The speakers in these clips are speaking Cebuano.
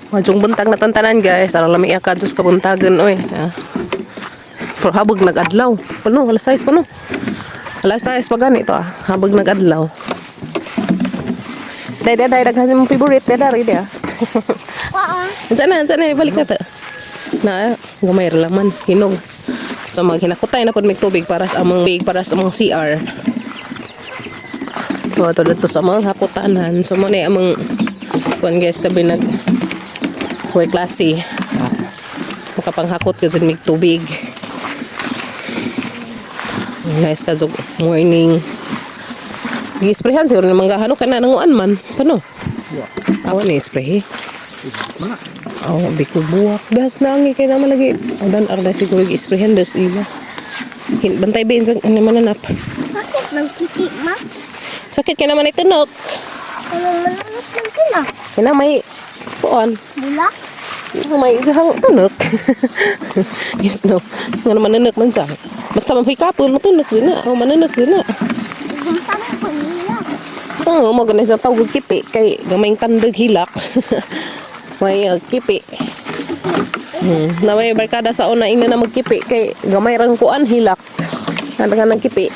Madyong buntag na tantanan, guys. Aron lami ka Diyos kabuntagan oy. Ah. Pero habag nag-adlaw. Ano, alas 6 pa no. Alas 6 pa ganito ah. Habag nag-adlaw. Day, day, day, daghan mong favorite. Day, dari, day ah. Waa. Ansa na, ibalik na to. Na, gamay ra laman, hinog. So maghinakutay na pod mig tubig para sa among CR. So ato dito sa mga hakutanan. So mo na among kuan guys, tabi nag kuy klase. Makapanghakot kasi mig tubig. Nice ka zog morning. Gi-sprayhan siguro ng manggahan kana nanguan man. Pano? Awa ni spray. Oh, biko buwak. Das nangi kay naman lagi. Adan arda siguro gi-sprayhan das ila. Hin bantay ba sa ano mananap. Sakit ng kiki, ma. Sakit kay naman itunok. Ano mananap ng kina? Kina may kuan. Bulak? May hang tunok. Yes no. Nga naman mananok man sa. Basta mamhikapon matunok din na. Oh, mananok din na. Gumtang ko niya. Oo, mo ganun sa tawag kipi kay gamay tandag hilak. May kipi. Na may barkada sa una ina na magkipi kay gamay rang kuan hilak. Ano ka ng kipi?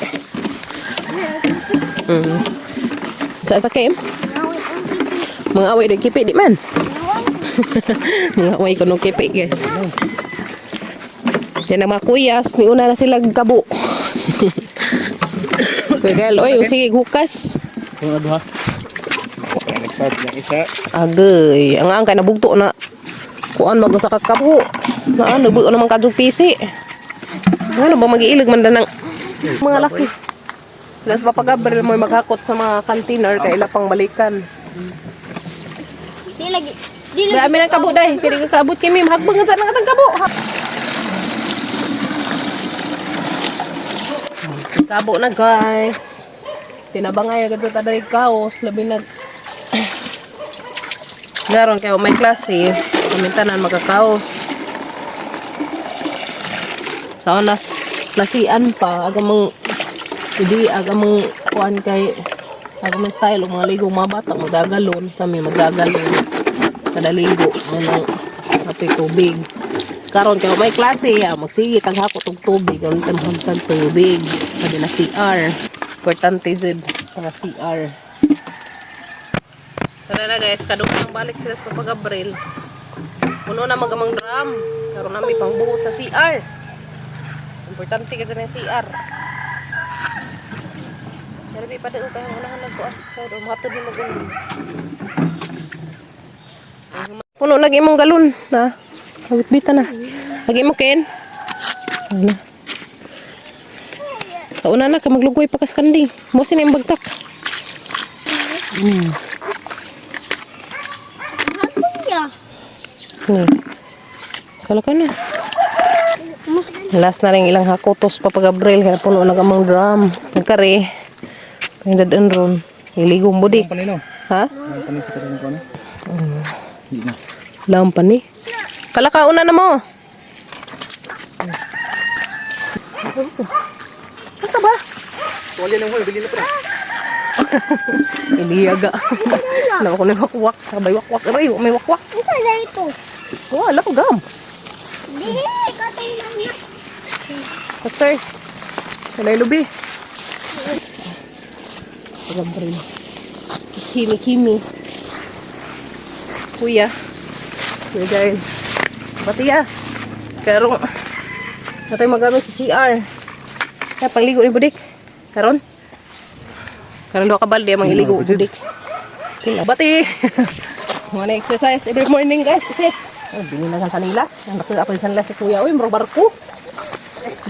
Sa kim? Awit ang kiki. Mga away ng kipi di man. Awit. Mga away ko ng kipi, guys. Yan ang mga kuyas, ni una na sila kabo. Kuya Gael, oy, sige, hukas. Kung ano ha? Nagsad ng isa. Agay, ang ang kay nabugto na. Kuan bago sa kakabo. Na ano, buo naman kadtong pisi. Ano ba magiilig man ng mga laki. Las Papa Gabriel mo maghakot sa mga container kay ila pang balikan. Di lagi. Di lagi. Dami ng kabo day, kini ka kaabot kami hagbang sa nang katang kabo. Kabo na, guys. Tinabangay agad ta day kaos labi nag Naron kayo may klase, pamintanan magkakaos. Sa onas klasian pa aga mong hindi aga mong kuan kay aga mong style og mga ligo mga bata magagalon kami magagalon kada ligo ano kape tubig karon kay may klase ya magsige tag hakot og tubig ang tamhamtan tubig kadi na CR importante jud para CR. Tara na guys, kadugtong balik sila sa Papa Gabriel. Puno na magamang drum. Karon nami pangbuho sa CR. Importante kasi na yung CR. Pero di pa daw kayo unahan nagkuan. So, matod ni mag. Puno lagi imong galon na. Awit-bita na. Lagi mo Ken. Ano? Kauna na ka maglugoy pa kas kanding. Mo sina yung bagtak. Kuya. Ni. Kala ka na. Mas Last na rin ilang hakotos Papa Gabriel kaya puno na kamang drum. Nagkare. Pangdadaan ron. Iligong budik. Panino? Ha? Panino sa katong ko ano? Hindi na. Lampa ni. Kalakauna na mo. Asa ba? Tuwalya ng hoy, bilhin na pre. Iliyaga. Alam ko na wakwak. Sabay wakwak. Aray, may wakwak. Isa na ito. Oh, alam ko gam. Di, katay lang niya. Pastor. Kalay lubi. Gabriel. Kimi Kimi. Kuya. Kuya Gael. Batiya. Pero natay magamit sa CR. Kaya pangligo ni Budik. Karon. Karon do ka balde ang iligo Budik. Bati. Mga na exercise every morning, guys, kasi oh, bini na sa sanilas. Ang dako ako sa sanilas si Kuya. Uy, murag barko.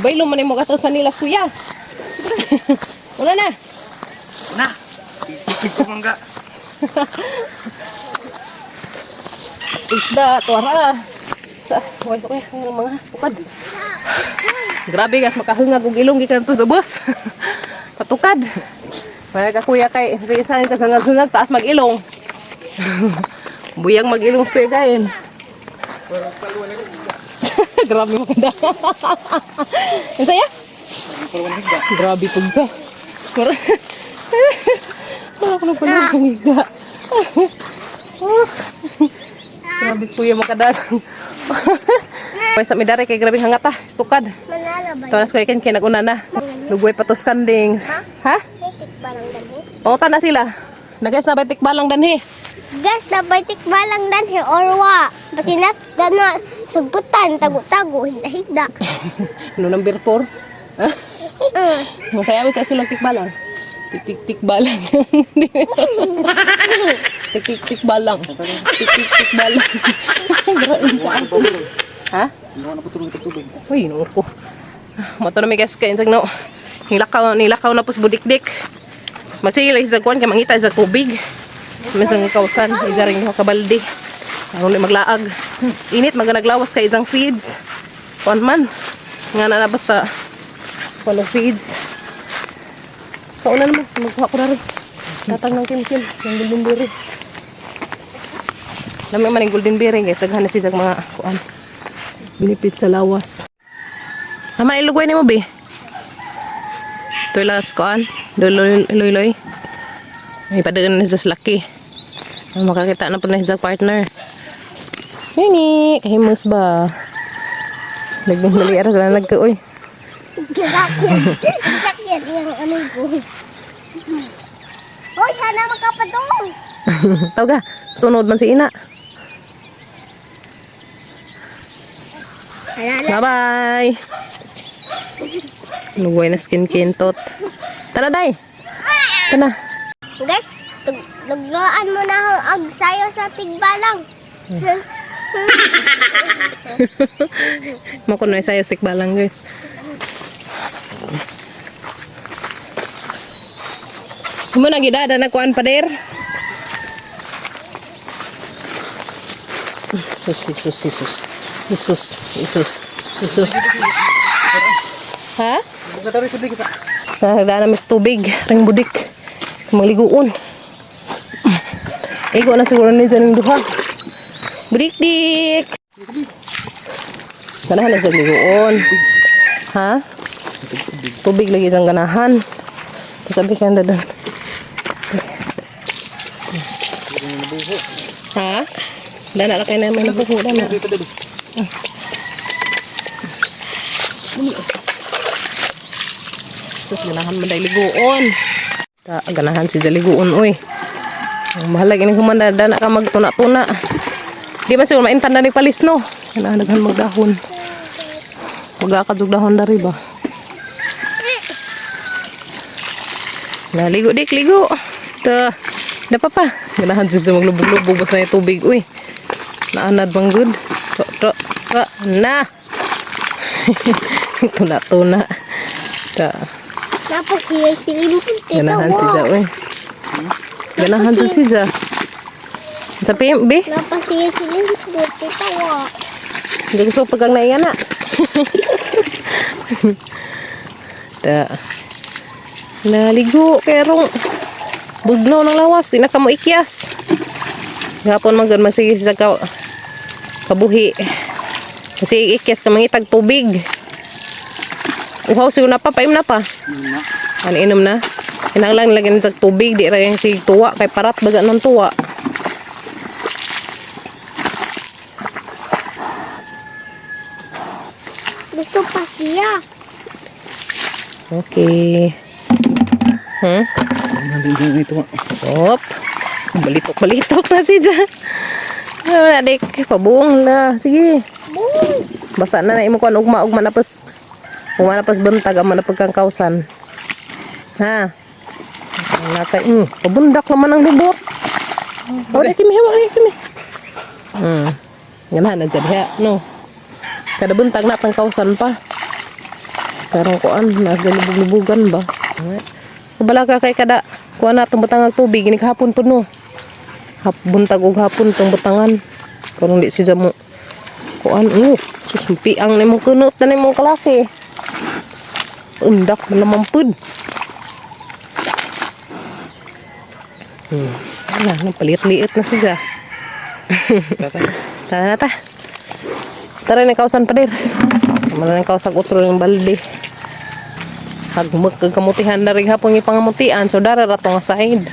Baylo man mo gatong sanilas, kuya. Wala na. Na! Ito mangga. Isda, tuwara. Sa, wala ko yung mga tukad. Grabe guys, makahungag og ilong gikan to sa bus. Patukad. Wala ka kuya kay sige sa sa hungag-hungag taas mag-ilong. Buyang mag-ilong sa kuya kain. Grabe maganda. Ang saya? Grabe pug ka. Wala ko na pala ang higda. Grabe kuya makadalang. Pwes sa midari kay grabing hangata, tukad. Manalo ba? Tunas ko ikin kay naguna na. Lugway patos kanding. Ha? Titik ba lang danhi? Pangutan na sila. Nagas na ba tikbalang danhi? Gas na ba tikbalang danhi or wa? Basinas dana sugputan tago-tago higda-higda. Ano number 4? Masaya sa sila tikbalang. Tik tik tikbalang. Tik tik tikbalang. Tik tik tikbalang. Grabe ka. Ha? Uy, inuor ko. Mato na may guys kay insag no. Nilakaw, nilakaw na pos budikdik. Masigil isa kuan kay mangita isa tubig. Minsan kausan, isa ring duha ka balde. Aron di maglaag. Init maganaglawas kay isang feeds. Kuan man. Nga na na basta kuan og feeds. Kauna naman, magkuha ko na rin. Tatang ng kimkim, ng golden berry. Dami man yung golden berry guys, daghan na siya mga kuan. Binipit sa lawas. Ama ilugway nimo be. Tulas kuan, loy loy. May padaan na sa laki. Ang makakita na po na sa partner. Nini, kahimus ba? Laging mali aras na nagka-uy. Gagakyan. Gagakyan yung amigo. Hoy, sana makapadong. Tawag ka, sunod man si ina. Alala. Bye-bye! Lugway na skin kintot. Tara, day! Tara. Guys, tugloan mo na ako ang sayo sa tigbalang. Makunoy sa'yo, stick balang, guys. Mo na gidada na kuan pader. Sus, Jesus, Jesus. Jesus, Jesus, Jesus. Ha? Nagdaan na mas tubig, ring budik. Maliguon. Igo na siguro ni dyan yung duha. Budik dik. Ganahan na sa liguon. Ha? Tubig lagi isang ganahan. Sabi ka na doon. Ha? Dana lang kayo na may nabuho. Dana. Sus, ganahan man dahil liguon. Ta, ganahan si liguon, uy. Ang mahalaga ni humanda, dana ka magtuna-tuna. Di ba siguro maintan na ni palis, no? Ganahan daghan magdahon. Pagkakadug dahon dari ba? Naligo dik, ligo. Ta, da pa pa. Ganahan siya sa maglubog-lubog basta yung tubig, uy. Naanad bang good? To, to, to, na. Tuna-tuna. Ta. Tapos siya silimpot tita. Ganahan si Ja, uy. Ganahan si Ja. Sa PM, B? Tapos siya silimpot tita. Wa. Hindi gusto pagkang naiya na. Ta. Naligo, pero bugno ng lawas, di na ka mo ikyas. Gapon man gud magsige sa ka kabuhi. Kasi ikyas ka mangitag tubig. Uhaw siguro na pa, paim na pa. Ano inom na? Kinahanglan lagi ng tubig, di ra yung sig tuwa kay parat baga ng tuwa. Gusto pa siya. Okay. Op. Balitok-balitok na si Ja. Ano na, dik. Pabuong na. Sige. Basa na na imo kuan ugma ugma na pas. Ugma na pas bantag ama na pagkang kausan. Ha? Nakay, pabundak naman ang lubot. Oh, di kimi, hawa, di kimi. Ganahan na dyan, ha? No. Kada buntag na tang kausan pa. Karong kuan, nasa lubog-lubugan ba? Kabala ka kay kada kuan na tong butang tubig ini kahapon po no. Hap buntag og hapon tong butangan. Karong di siya mo kuan sus ang nimong kunot na nimong kalaki. Undak man naman pud. Ala, nagpalit-liit na siya. Tara na ta. Tara na kausan pader. Wala nang kausag utro ng balde. Hagmag kag kamutihan na rin hapon yung pangamutian. So dara ra to nga side.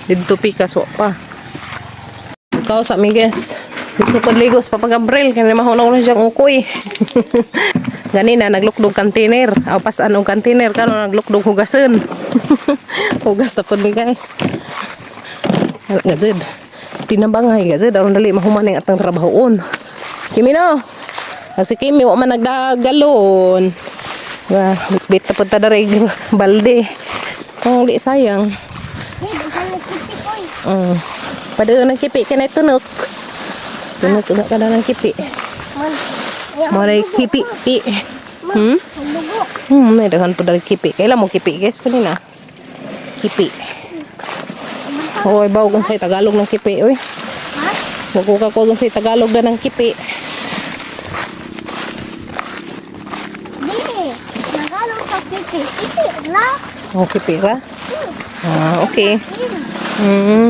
Didto pikas wa pa. Kausa mi guys. Gusto ko ligos Papa Gabriel kay mahunaw na siyang ukoy. Ganina naglukdog container. Aw pasan og container karon naglukdog hugason. Hugas na pud mi, guys. Wala nga jud. Tinabangay ga jud aron dali mahuman ning atang trabahoon. Kimi no. Kasi Kimi wa man nagdagalon. Wa bitbit na pud ta diri balde. Kung di sayang. Hey, daghan na kipi oy. Padala ng kipi kanay tunok. Tunok na kada ng kipi. Man. Mo kipi pi. Hmm? Lugo. May daghan po dali kipi. Kailan mo kipi, guys, kanina? Kipi. Oy, bawo kung sa Tagalog ng kipi, oy. Ha? Magkuka ko kung sa Tagalog na ng kipi. Di. Nagalong sa kipi. Kipi la. Oh, kipi ra? Ah, okay.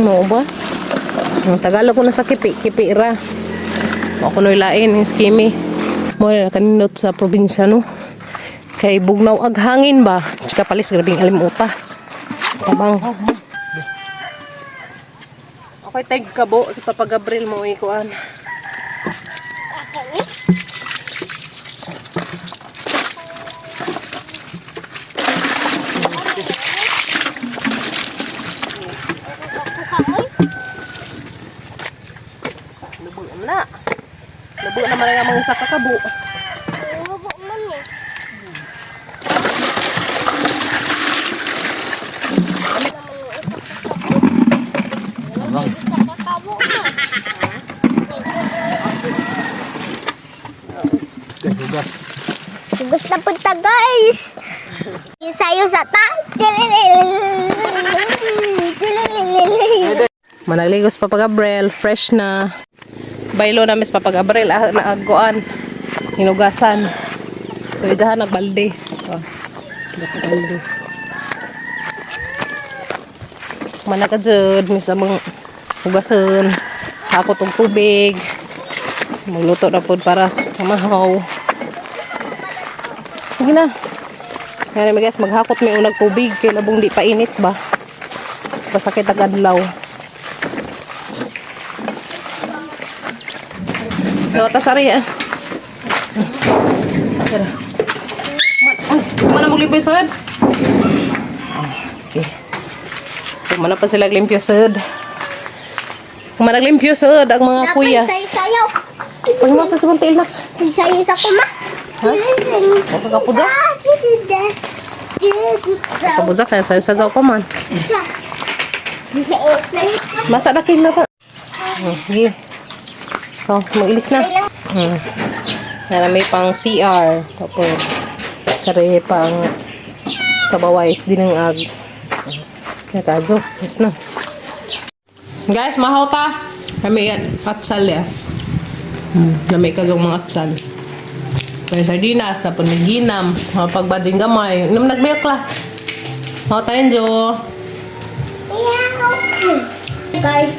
Mo ba? Ang Tagalog ko na sa kipi, kipi ra. Ako no'y lain, yung skimi. Mo na kaninot sa probinsya, no? Kay bugnaw ag hangin ba? Tsaka palis, grabing alimuta. Tabang. Okay, tag kabo si Papa Gabriel mo ikuan. Lubo na. Lubo na man ang mga isa kakabo. Lugo man eh. Abang. Hugas. Hugas na punta, guys. Sayo sa ta. Managligos Papa Gabriel, fresh na. Baylo na Miss Papa Gabriel, ah, naaguan. Hinugasan. So, idahan nagbalde. Oh, balde. Manaka jud, mis among hugasan. Hakot og tubig. Magluto na pod para sa mahaw. Sige na. Kaya naman, guys, maghakot may unag tubig kay labong di pa init ba. Pasakit ang adlaw. So, tas ari ah. Tara. Ay, mana mo limpyo sad? Okay. Kumana pa sila limpyo sad. Kumana limpyo sad ang mga kuyas. Sayo. Pag mo sa sabang tail na. Sayo sa kuma. Ha? Huwag ka kapuja. Kapuja kaya sayo sa daw pa man. Masa na kin na pa. Sige. So, mag-ilis na. Na may pang CR. Tapos, kare pang sabawais din ang ag. Kaya kazo, yes na. Guys, mahaw ta. Kami yan, atsal ya. Lamay ka yung mga atsal. May sardinas, napon may ginam, mga pagbading gamay. Nam nagmilk la. Mahaw ta rin, Jo. Guys,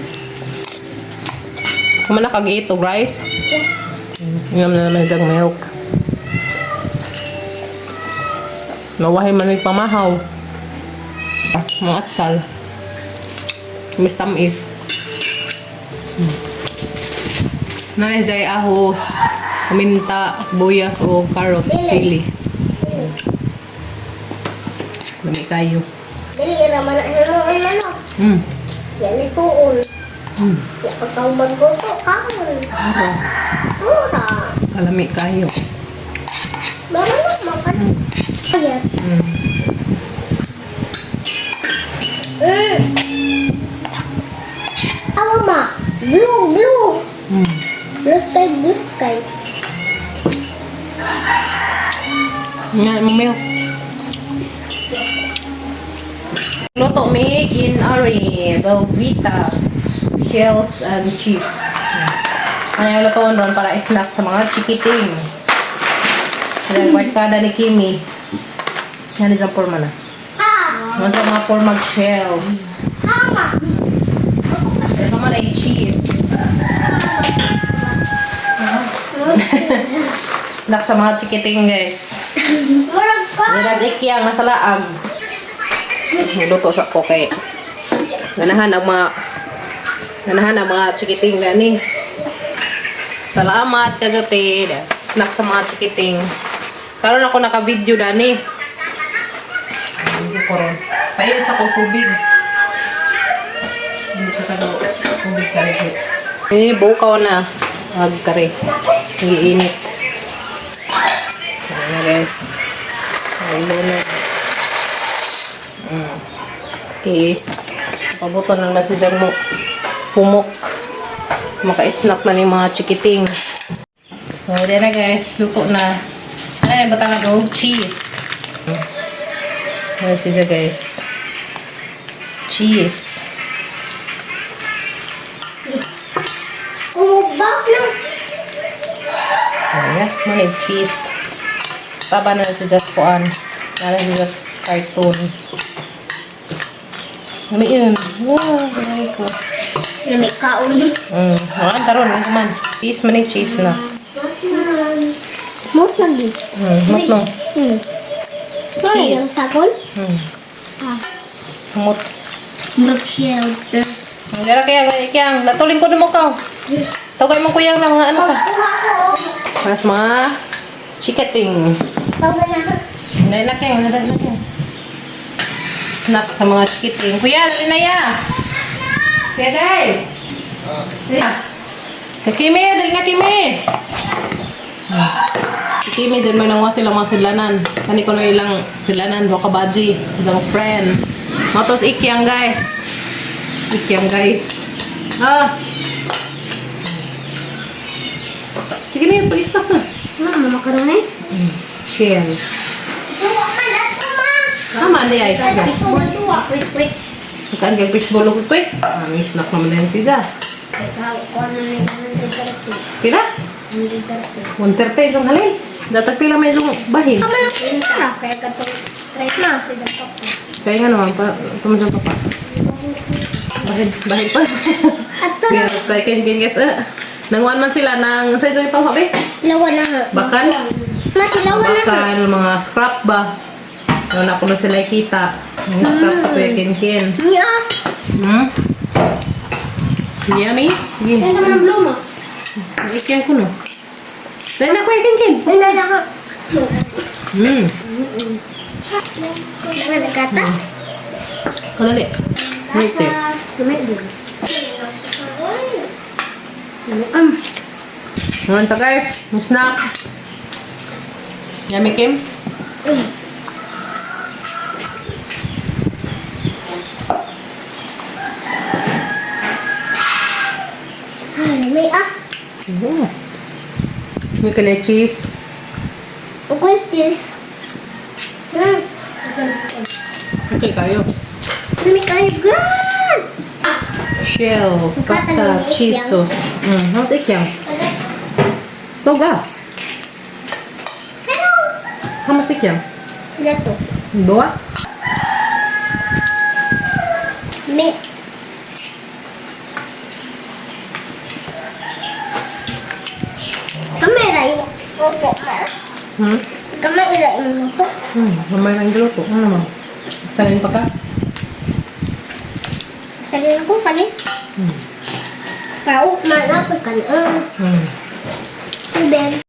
Kumana kag ito, rice. Ngam na naman yung milk. Nawahi man may pamahaw. Ah, mga atsal. Miss tamis. Nanay jay ahos, paminta, buyas o carrot, sili. Lami kayo. Dili ra man ang ano. Yan ituon. Ya pagkaw magluto kaon. Ara, Mura. kalami kayo. Marunong makan. Yes. Awa ma. Blue, blue. Blue sky, blue sky. Nga, mo milk. Luto mig in ari, Velveeta, shells and cheese. Ano yung lutoon ron para snack sa mga chikiting. Ayan, kwartada ni Kimi. Yan dyan forma na. Ah, Mga sa mga formag shells. ama. Ito man ay cheese. Snack sa mga chikiting, guys. Murag ka. Ano guys, ikyang nasa laag. Luto sa ko kay ganahan ang mga chikiting na ni. Salamat kajote. Snack sa mga chikiting. Karon ako naka-video dani. Hindi ko ron. Painit sa kong tubig. Hindi sa tago tubig kare. Eh, bukaw na. Ag kare. Nagiinit. Ayan na guys. Ay, na. Okay. Pabuto na naman si Jang mo. Pumok. Maka-snack na ni mga chikiting. So, ayan na guys. Luto na. Ano yung batang og cheese. Ayan si Jang guys. Cheese. Umubak na. Ayan. Muna yung cheese. Taba na si Just Kuan. Nala si Just Cartoon. Ano yun? Wow, ay ko. Nami kaon. Ayan, taron. Ano man. Cheese man yung cheese na. Mot lagi. Matno. Ano yung Cheese. sagol? Ah. Humot. Milk shelter. Ang gara kaya, kaya, natuling ko na mo ka. Tawagay mo kuyang na mga ano ka. Kuha ko. Para sa mga chicketing. Tawag na. Dali na kayang, dali na kayang. Snack sa mga chicketing. Kuya, dali na ya. Kuya, gay. Dali na. Kakimi, dali na kimi. Si Kimi, dyan may nangwa sila mga silanan. Kani ko na ilang silanan, baka baji. Isang friend. Matos ikyang guys. Ikyang guys. Ah. Sige na yun, pag-snack na. Mama, makaroni? Share. Duwa man ato ma. Tama na ay. Fishball duwa. Wait, wait. Saan kag fishball ko quick? Ang snack naman din si Ja. Pila? 130 itong halin. Datag pila may itong bahin. Kaya katong try na sa dapat. Kaya nga naman, pa, tumasang pa pa. Bahin, bahin pa. Ato na. Yes, I can guess. Nanguan man sila ng, sa ito yung panghabi? Lawa na. Bakal? Mati lawa na. Bakal, mga scrap ba? Noon ako na sila kita. Mga scrap sa Kuya Ken Ken. Niya. Yummy? Sige. Kaya sa mga blue mo. Ikyan ko no. Dahil na Kuya Ken Ken. Wala na ka. Wala kata. Kadali. Wait there. Ngayon ta guys, yung snack. Yummy Kim? Ay, may ah. May kanya cheese. Okay, this. Okay kayo. Dami kayo, girl! Shell, pasta, cheese sauce. How's ikyang? Toga. Hello! Hamas ikyang? Ito. Dua? May. Kamera yung luto, ma. Hmm? Kamera yung luto. Mamay lang giluto. Ano naman? Salin pa ka? Salin ako kani. Pao, man ako kani. Ben.